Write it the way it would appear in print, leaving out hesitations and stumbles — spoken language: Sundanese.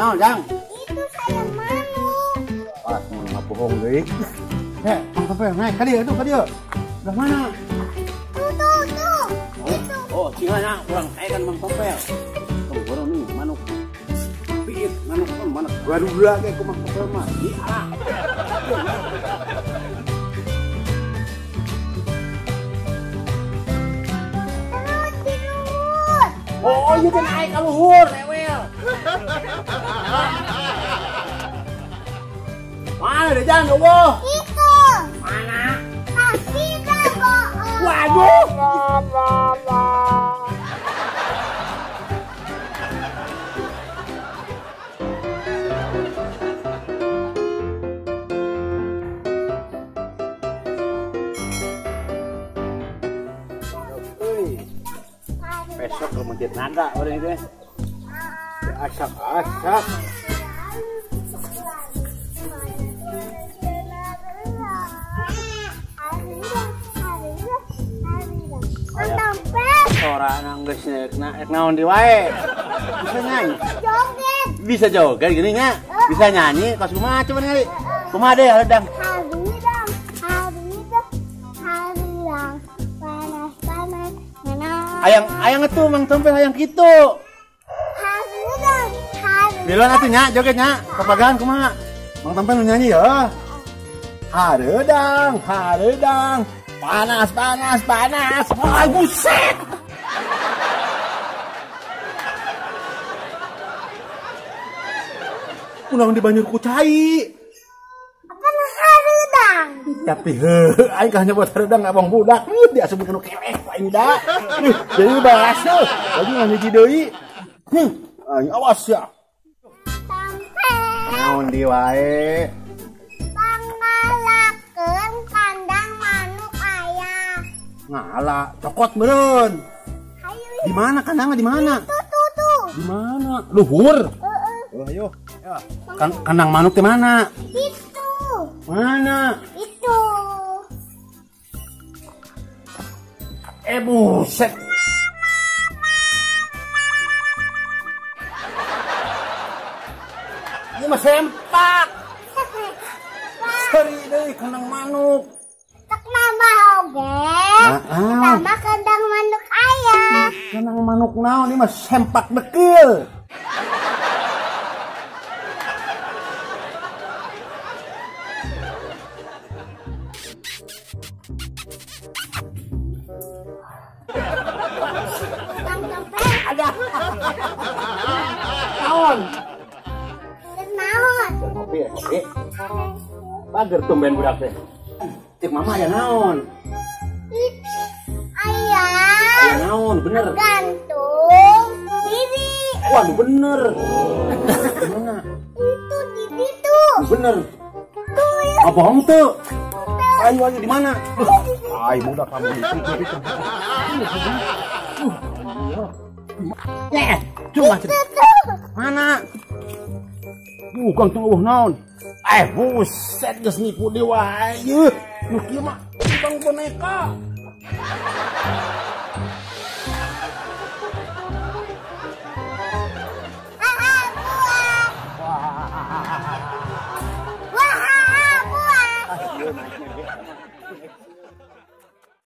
naon, Jang? Itu saya manuk. Ah, mau bohong deui. Mang Tompel naik ka dieu, ka dieu. Belah mana? Tuh, tuh, tuh. Oh, cingana urang kaekan Mang Tompel. Tong borong nih manuk. Piit manuk pun manuk garuda ge ku Mang Tompel mah. Di arah. Oh, iya teh naik ka luhur, rewel. Mana deh Jang, eueuh? Itu. Mana? Pasti dah bohong. Waduh. Besok ke Masjid Naga orang itu. Asak-asak. Sora nang geus nek naon di wae. Bisa nyanyi. Joget. Bisa joget gini nya. Bisa nyanyi kos kumaha coba ningali. Kumaha deh hareudang. Hareudang, hareudang, hareudang. Panas panas. Ayang ayang itu Mang Tompel hayang kitu. Hareudang, hareudang. Miluan atuh nya joget nya. Papagaan kumaha? Mang Tompel nu nyanyi ya. Hareudang, hareudang. Panas, panas, panas. Wah, buset. Ulang di banjur ku cai. Apa hareudang? Tapi heuh, aing kah nyebut hareudang abang budak. Dia asup kana kelek aing da. Jadi balas heuh. Lagi ngan hiji deui. Aing awas ya. Sampai. Naon di wae? Pangalakeun kandang manuk aya. Ngala, cokot meureun. Hayu. Di mana kandangna di mana? Tuh tuh tuh. Di mana? Luhur. Heeh. Oh, ayo. Ya. Kandang manuk di mana? Itu. Mana? Itu. Buset. Ini mah sempak. Seri deui kandang manuk. Tek nama oge. Nama kandang manuk aya. Kandang manuk naon ini mah sempak dekil. Ada. Naon? Naon? Kopi ya, kopi. Bager tumben budak teh. Cek mama aya naon? Aya. Aya naon, bener. Gantung diri. Waduh, bener. Mana? Itu di situ. Bener. Tuh. Ah, bohong tuh. Ayo, ayo di mana? Ay, budak kamu itu. Cuma mana? Bukan tuh eueuh naon. Buset geus nipu deui wae. Nu kieu mah tukang boneka.